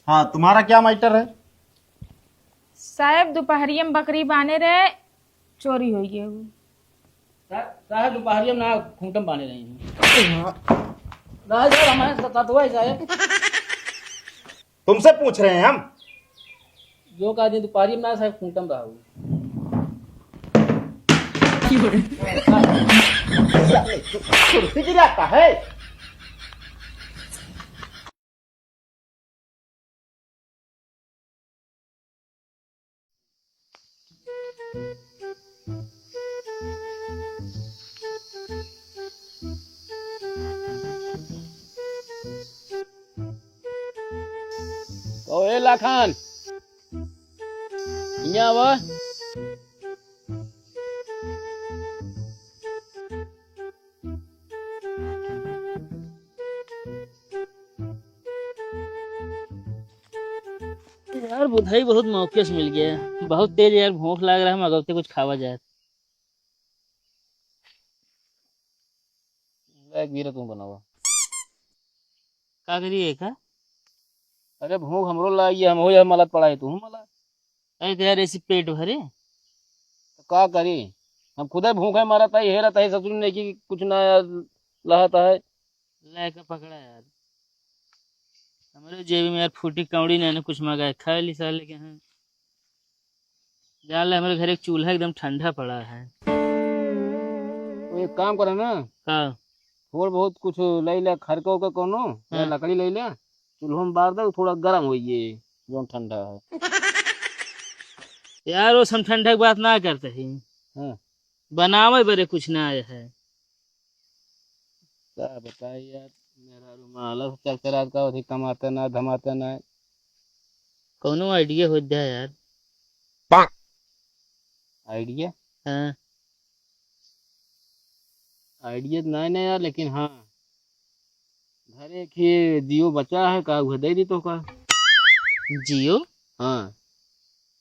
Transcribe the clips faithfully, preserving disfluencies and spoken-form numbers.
हाँ, तुम्हारा क्या मैटर है? साहेब, दुपहरिया में बकरी बांधे रहे, चोरी होइ गए। सा-, साहेब, दुपहरिया में ना, खूंटम बांधे रहे हैं। ना, साहेब, हमारे साथ हुआ है, साहेब। तुमसे पूछ रहे हैं हम। जो कहा दिन दुपहरिया में ना, साहेब, खूंटम रहा हूँ। कुर्सी गिराता है। ओ ए लाखन, हियाँ आवा। यार, बुधाई बहुत मौके से मिल गया है। बहुत तेज यार भूख लाग रहा है, मगौते कुछ खावा जाए। ले, गिरा तू बनावा। का करिए का? अरे, भूख हमरो लागी है, हम हो यार मलत पड़ा है, तू मला। अरे, तो यार, ऐसी पेट भरे? तो का करी? हम खुदे भूखे मरत है, हेरत है, ससुर ने कि कुछ ना यार लहत है। लेके पकड़ा यार, हमरे जेबी में यार फूटी कौड़ी नहीं, कुछ मंगाए खा ली साले के। हाँ, जान ले, हमरे घर एक चूल्हा एकदम ठंडा पड़ा है। तो एक काम करा ना, का? थोड़ बहुत कुछ ले ले, खरका उरका कोनो, या हाँ। लकड़ी ले ले, चूल्हा में बार दे, थोड़ा गरम होइए, जौन ठंडा है। यार, वो सब ठंडा की बात ना करते ही। हाँ। बनावे बरे कुछ ना आया है। का बताई यार, मेहरारू में आलस चलते रहत का, अथी कमाते ना, धमाते ना। कौनो आइडिया हो दे यार। आइडिया? हाँ। आइडिया तो नहीं ना यार, लेकिन हाँ, घर एक ही जियो बचा है, का उहे दे दी तो का? जियो? हाँ।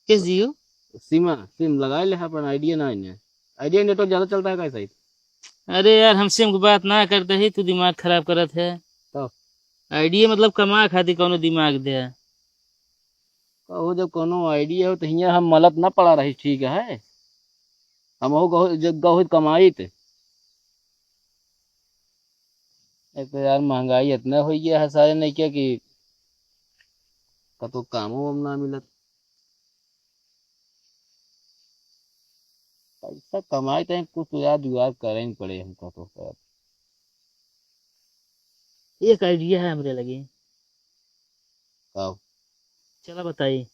किस जियो? सिमा, सिम लगाए ले, अपन आइडिया ना है। आइडिया नेटवर्क ज्यादा चलता है का सही? अरे यार, हम सिम की बात ना करते ही, तू दिमाग खराब करत है। तो? आइडिया मतलब कमा खातिर कौनो दिमाग दे। कहो, जब कौनो आइडिया हो तो हियाँ हम मलत ना पड़ा रही, ठीक है? हम हो गहो, जब गहो कमाइत। एक तो यार महंगाई इतना हो गया है सारे ने क्या कि कतो कामो हम ना मिलत। पैसा कमाए तय कुछ तो यार जुगाड़ करे ही पड़े हमको तो। एक आइडिया है हमरे लगे। का? चला बताई।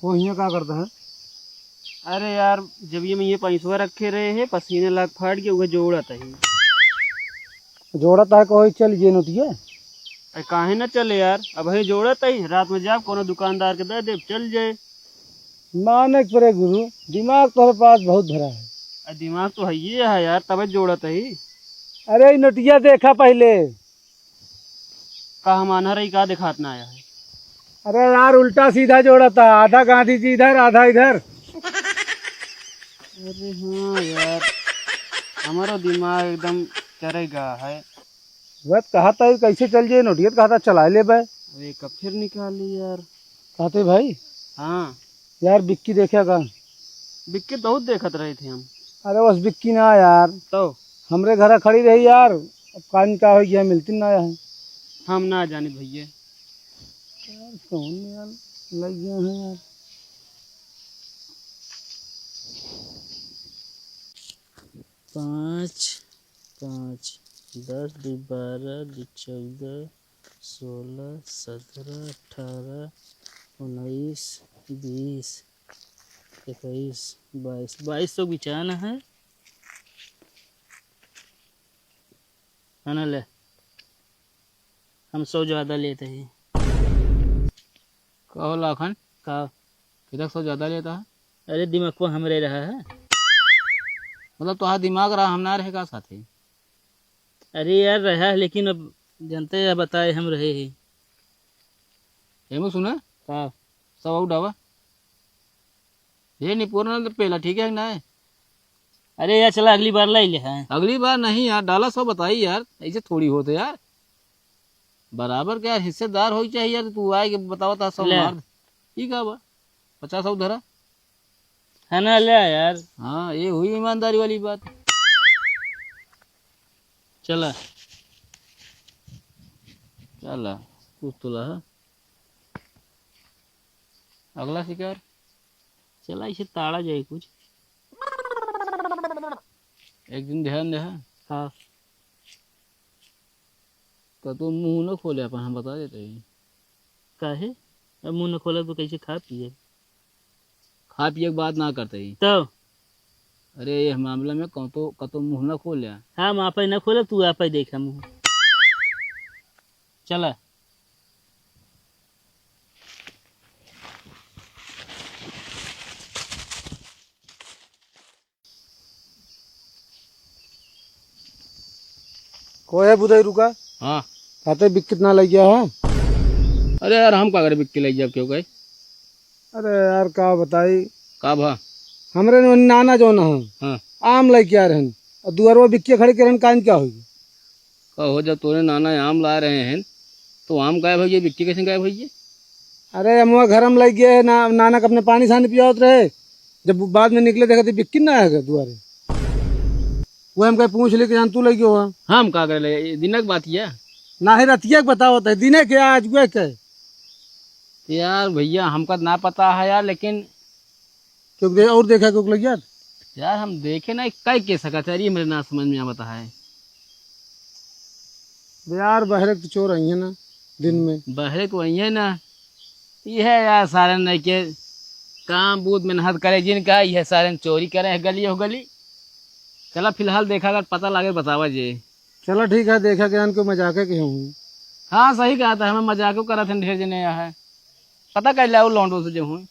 वो हियाँ का करता है? अरे यार, जब ये मैं ये पैसवा रखे रहे हैं, पसीने लाग फाट के उहे जोड़त ही। जोड़त है, कोई चल ये नोटिया? अरे काहे ना चले यार, अब है जोड़त ही, रात में जाब कोनो दुकानदार के दे देब, चल जाए। माने के परे गुरु, दिमाग तोहरे पास बहुत भरा है। अरे दिमाग तो है ये है यार, तबे जोड़त ही। अरे ई नोटिया देखा पहले। का हम आन्हर ही का देखात ना आया है? अरे यार, उल्टा सीधा जोड़ा था, आधा गांधी जी इधर, आधा इधर। अरे हाँ यार, हमारो दिमाग एकदम चरे गा है। वह कहा था कि कैसे चल जाए नोटियत, कहा था चला ले बे। अरे कब फिर निकाली यार। कहते भाई। हाँ। यार बिक्की देखे का? बिक्की तो बहुत देखत रहे थे हम। अरे बस बिक्की ना यार। तो? हमरे घर खड़ी रही यार, अब कान का हो गया, मिलती ना है। हम ना जाने भैया। यार कौन यार लग गया है यार। पाँच, पाँच, दस दू बारह, दू चौदह, सोलह, सतरह, अठारह, उन्नीस, बीस, इक्कीस, बाईस, बाईस सौ बिचान है। है ना, ले, हम सौ ज्यादा लेते हैं। का हो लाखन? का? कितना सौ ज्यादा लेता है? अरे, दिमाग को हमरे रहा है। मतलब, तोहार दिमाग रहा, हम ना रहे का साथे? अरे यार, रहा है, लेकिन अब जानते हैं, बताए हम रहे हैं। एमो सुना? का? सब आउट आवा। ये निपोरना तो पहला ठीक है कि ना है? अरे यार, चला अगली बार लाई ले हैं। अगली बार नहीं यार, डाला सौ बताई यार, ऐसे थोड़ी होते यार। बराबर के यार हिस्सेदार होई चाहिए यार, तू आए के बतावा ता सौ ले। मार दे। ठीक है बा, पचास सौ धरा। है ना, ले आ यार। हाँ, ये हुई ईमानदारी वाली बात। चला। चला, कुछ तो ला। अगला शिकार। चला, इसे ताड़ा जाए कुछ। एक दिन ध्यान दे, हाँ। हाँ। तो तू मुंह न खोले अपन, हम बता देते हैं। काहे? अब मुंह न खोले तो कैसे खा पिए? खा पिए के बात ना करते ही। तो? अरे, ये मामला में कतो, कतो मुंह ना खोले। हम आपे ना खोले, तू आपे देखा मुंह। चला। को है बुधई रुका? हाँ। कहते बिक्कित ना लग गया है? अरे यार, हम का करे बिक्की लग गया, क्यों गए? अरे यार, का बताई? का भा? हमरे न नाना जो ना हो, हाँ। आम लग गया रहन, और दुआरवा बिक्की खड़ी के रहन, कान क्या होई? का हो, जब तोरे नाना आम ला रहे हैं, तो आम गायब हो गए, बिक्की कैसे गायब हो गए? अरे, अमुआ घर में लग गए, ना, नाना के अपने पानी सानी पियावत रहे, जब बाद में निकले, देखा तो बिक्की ना है दुआरे। वो हमके पूछ ले कि जान तू लग गयो हुआ। हम का करे ले, ये दिनक बात है? ना ही रतिया के बतावत है, दिने के आज हुए के। यार भैया, हमका ना पता है यार, लेकिन क्योंकि दे-, और देखा क्यों लग यार? यार, हम देखे ना, कई के सकत है, ये मेरे ना समझ में आवत है। यार, बहरे के तो चोर आई है ना, दिन में। बहरे के वही है ना, यह यार, सारे नहीं के काम बूत मेहनत करे जिनका, यह सारे चोरी करे हैं गली हो गली। चला, फिलहाल देखा, अगर पता लागे, बतावा जे। चलो ठीक है, देखा ज्ञान को मजाक के हूँ। हाँ, सही कहा था, हमें मजाक करत हैं ढेर जने यहाँ है। पता कर ले, लौंडो से जो हूँ।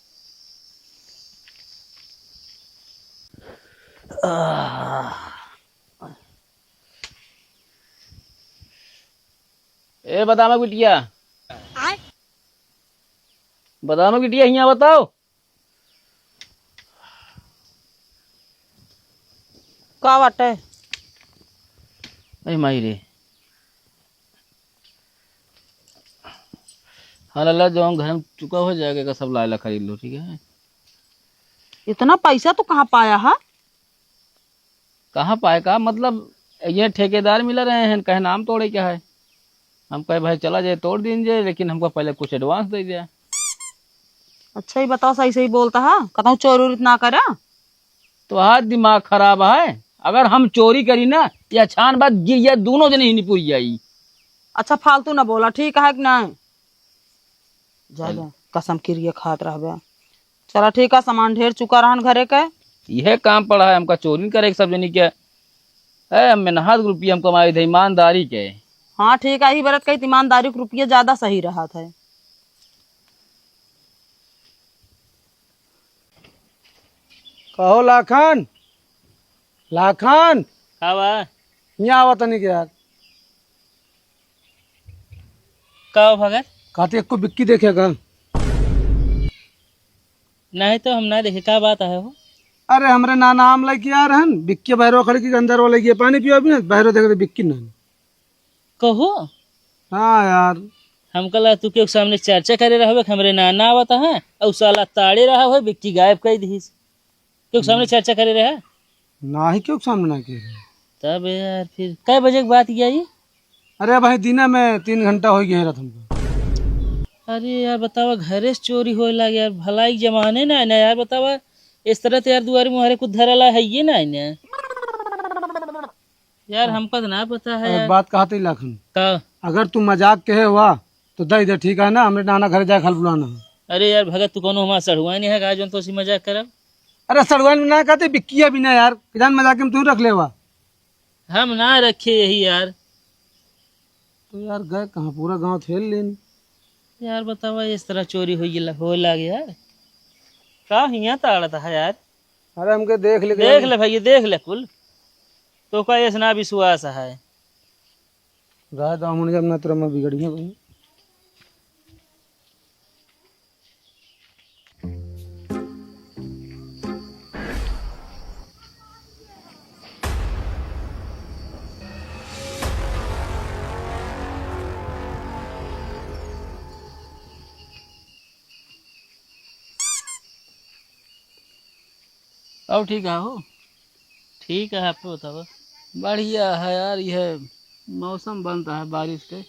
ए, बदामा बिटिया। आय? बदामा बिटिया, हियाँ बताओ। का बाटे? ए माई रे। हाँ लाला, जो हम घर में चुका हो जाएगा, का सब लायला खरीद लो, ठीक है? इतना पैसा तू कहाँ पाया है? कहाँ पाए का? मतलब, ये ठेकेदार मिला रहे हैं, कहे नाम तोड़े क्या है? हम कहे, "भाई, चला जाए, तोड़ दीन जाए, लेकिन हमको पहले कुछ advance दे दिया।" अच्छा, ये बताओ, सही सही बोलता है, कतहूँ चोरी उरी ना करा? तो हाथ दिमाग खराब है, अगर हम चोरी करी ना, या छान बात गिर जाए, दोनों जने ही निपुर जाई। अच्छा, फालतू ना बोला, ठीक है कि नहीं? जा, चल। जा, कसम किरिया खात रहबे। चला ठीक है, सामान ढेर चुका रहन घरे के। यह काम पड़ा है हमका चोरी करे के सब जनी के। ए, मेहनत के रुपया हम कमाई थे ईमानदारी के। हाँ ठीक है, यही बरत कही ईमानदारी के रुपया ज्यादा सही रहत है। कहो लाखन, लाखन। का बा? यहाँ आवा तनी के यार। का हो भगत? कहते एक को बिक्की देखेगा। नहीं तो हम ना देखे, का बात है हो? अरे, हमरे नाना आम लइके आ रहन, बिक्की बहरो खड़ी की अंदर वो लइके पानी पियो भी ना, बहरो देखे तो बिक्की ना। कहो? हाँ यार। हमका लगा तू केहू के सामने चर्चा करे रहबे कि हमरे नाना आवत है, और साला ताड़े रहा हो, बिक्की गायब कर दीस। केहू के सामने हम्म। चर्चा करे रहा? नाही, केहू के सामने ना करे। तब यार, फिर कै बजे के बात किया ये? अरे भाई, दिना में तीन घंटा हो गया रात हमको। अरे यार, बतावा, घरे से चोरी होए लागे यार, भलाई के जमाने ना है ना यार, बतावा, इस तरह तो यार दुआरे मुहारे कुछ धरला है ये ना है ना। यार, हाँ। हमका तो ना पता है एक यार। बात कहते ही लाखन। का? अगर तू मजाक कहे हुआ, तो दे दे, ठीक है ना, हमरे नाना घरे जाए खाल बुलाना है। अरे यार, भगत, तू कोनो हमारा सड़ुआ नहीं है का, जोन तो सी मजाक करब? अरे, सड़ुआ नहीं ना कहते, बिक्किया भी ना यार, किसान मजाक में तू रख ले हुआ। हम ना रखे यही यार। तो यार, गए कहाँ, पूरा गांव थेल लेन। यार, बतावा, इस तरह चोरी हो गया, हो लागे यार। का हियाँ ताड़त है यार? अरे, हमके देख ले, देख ले भैया, देख ले कुल। तो का ऐसा ना विश्वास है? रहा तो हम उनके अपना तरह में बिगड़िया भाई। अब ठीक है हो? ठीक है, आप बताओ। बढ़िया है यार, यह मौसम बनता है बारिश के।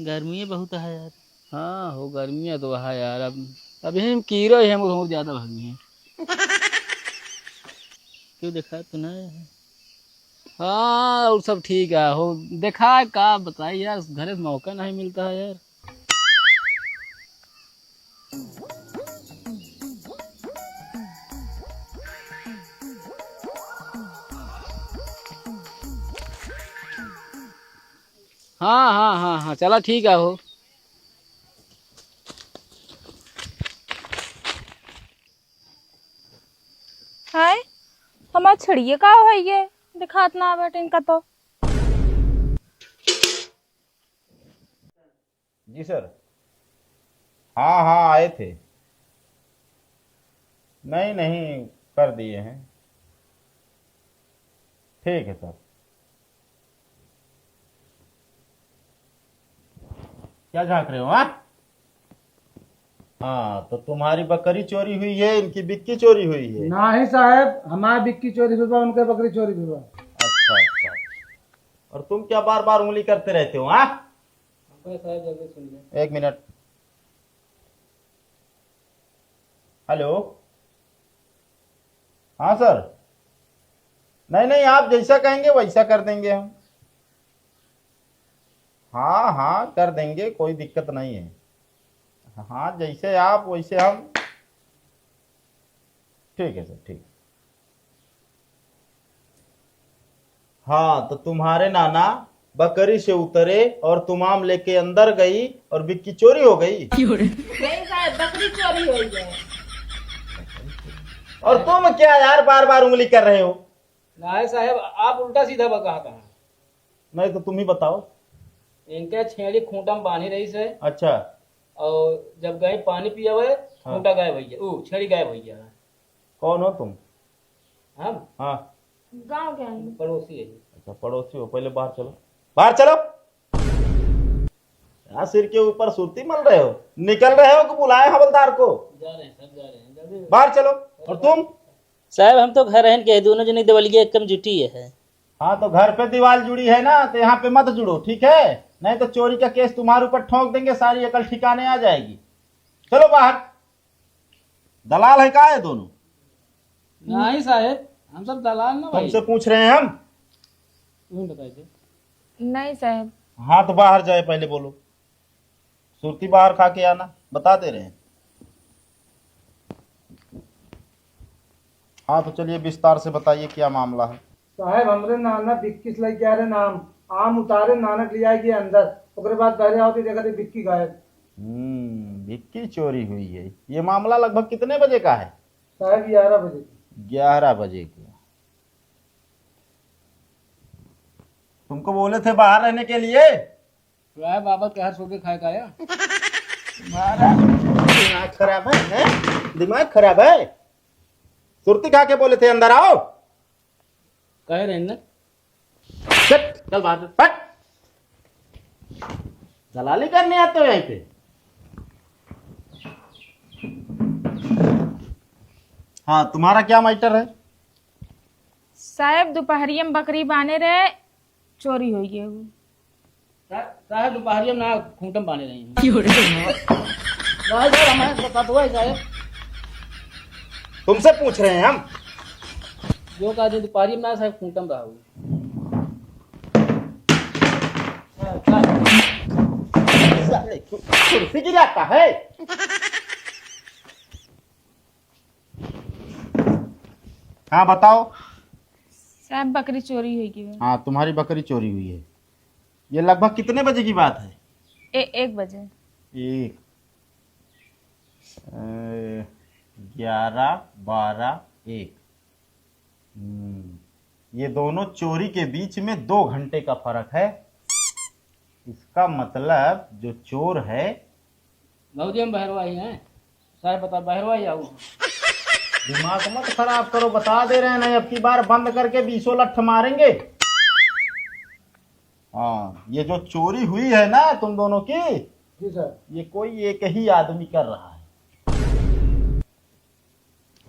गर्मी बहुत है यार। हाँ हो, गर्मी तो है यार। अब, अब यही हम कीड़े हैं, हम बहुत ज्यादा भागी हैं। क्यों देखा तो ना है? हाँ, और सब ठीक है हो। देखा का बताई यार, घरे से मौका नहीं मिलता है यार। हाँ, हाँ, हाँ, हाँ, चला ठीक है हो। हाय, हमार छड़िए का है ये? दिखात ना बाटे इनका तो। जी सर। हाँ, हाँ, आए थे। नहीं, नहीं, कर दिए हैं। ठीक है सर। क्या झांक रहे हो आप? हाँ, तो तुम्हारी बकरी चोरी हुई है, इनकी बिक्की चोरी हुई है? नहीं साहब, हमारी बिक्की चोरी हुई बा, उनके बकरी चोरी हुई बा। अच्छा, अच्छा। और तुम क्या बार बार उंगली करते रहते हो, हाँ? हमको साहब जल्दी सुन ले। एक मिनट। हेलो। हाँ सर। नहीं, नहीं, आप जैसा कहेंगे वैसा कर देंगे हम। हाँ, हाँ, कर देंगे, कोई दिक्कत नहीं है। हाँ, जैसे आप वैसे हम। ठीक है सर, ठीक। हाँ, तो तुम्हारे नाना बकरी से उतरे और तुम आम लेके अंदर गई और बिक्की चोरी हो गई। नहीं साहब, बकरी चोरी हो गई। और तुम क्या यार बार बार उंगली कर रहे हो? नहीं साहब, आप उल्टा सीधा बका कहा। नहीं तो तुम ही बताओ। इनके छेड़ी खूंटा में बांधी रही से। अच्छा। और जब गए पानी पियावे, हाँ। खूंटा गायब हो गया, ऊ छेड़ी गायब हो गया। कौन हो तुम? हम? हाँ। गाँव के हैं। पड़ोसी है। अच्छा, पड़ोसी हो, पहले बाहर चलो, बाहर चलो। यहाँ सिर के ऊपर सुरती मल रहे हो, निकल रहे हो कि बुलाए हवलदार को? जा रहे हैं सर, जा रहे हैं, जल्दी। बाहर चलो। और तुम? साहब, हम तो घर रहन के, दोनों जने दीवालिया एकदम जुटी है। हाँ, तो घर पे दीवाल जुड़ी है ना, तो यहाँ पे मत जुड़ो, ठीक है? नहीं तो चोरी का केस तुम्हारे ऊपर ठोंक देंगे, सारी अकल ठिकाने आ जाएगी। चलो बाहर। दलाल है का ये दोनों? नहीं साहेब, हम सब दलाल ना भाई। तुमसे पूछ रहे हैं हम। तुम बताइए। नहीं साहेब। हाँ, तो बाहर जाए, पहले बोलो। सुरती बाहर खा के आना, बता दे रहे हैं। हाँ, तो चलिए, विस्तार से बताइए, क्या मामला है? साहेब, हमरे नाना बिक्की से लइके आ रहे आम, आम उतारे, नाना के ले आए गए अंदर, ओकरे बाद बहरे आवत ही देखत ही बिक्की गायब। हम्म, बिक्की चोरी हुई है। ये मामला लगभग कितने बजे का है? साहेब, ग्यारह बजे। ग्यारह बजे का। तुमको बोले थे बाहर रहने के लिए। तो आए बाबा के हर सो के खाए का आया। तुम्हारा दिमाग खराब है, हैं? दिमाग खराब है। सुरती खा के बोले थे, "अंदर आओ।" कहे रहे ना। चल। चल बाहर से। हट। दलाली करने आते हो यहीं पे? हाँ, तुम्हारा क्या मैटर है? साहेब, दुपहरिया में बकरी बांधे रहे, चोरी होइ गए। सा-, साहेब, दुपहरिया में ना खूंटम बांधे रही हैं। क्यों रे? साहेब, हमारे साथ हुआ है, साहेब। तुमसे पूछ रहे हैं हम। जो कहा दे, दुपहरिया में ना, साहेब, खूंटम रहा हूँ। साले, कु-, कुर्सी गिराता है। हाँ, बताओ। साहब, बकरी चोरी हुई है। हाँ, तुम्हारी बकरी चोरी हुई है। ये लगभग कितने बजे की बात है? ए-, एक बजे। एक, ए, ग्यारह, बारह, एक। हम्म, ये दोनों चोरी के बीच में दो घंटे का फर्क है। इसका मतलब जो चोर है, भौजी, हम बहरवा ही हैं। साहब, बता, बहरवा ही आओ। दिमाग मत खराब करो, बता दे रहे हैं, नहीं, अब की बार बंद करके बीसों लठ मारेंगे। हाँ, ये जो चोरी हुई है ना तुम दोनों की, जी सर। ये कोई एक ही आदमी कर रहा है।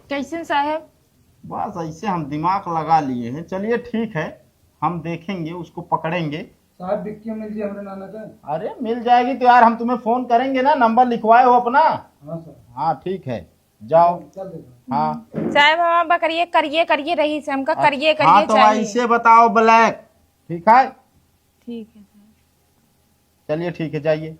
कैसे साहब? बस ऐसे हम दिमाग लगा लिए हैं। चलिए ठीक है, हम देखेंगे, उसको पकड़ेंगे। साहब, बिक्की मिल जाए हमारे नाना का? अरे मिल जाएगी तो यार, हम तुम्हें फोन करेंगे ना, नंबर लिखवाए हो अपना? हाँ सर। हाँ ठीक है, जाओ। चल देते हैं। हाँ। साहब, हमारा बकरिए करिए करिए रही से, हमका हाँ, करिए हाँ, करिए तो चाहिए। ऐसे बताओ ब्लैक, ठीक है? ठीक है सर। चलिए ठीक है, जाइए।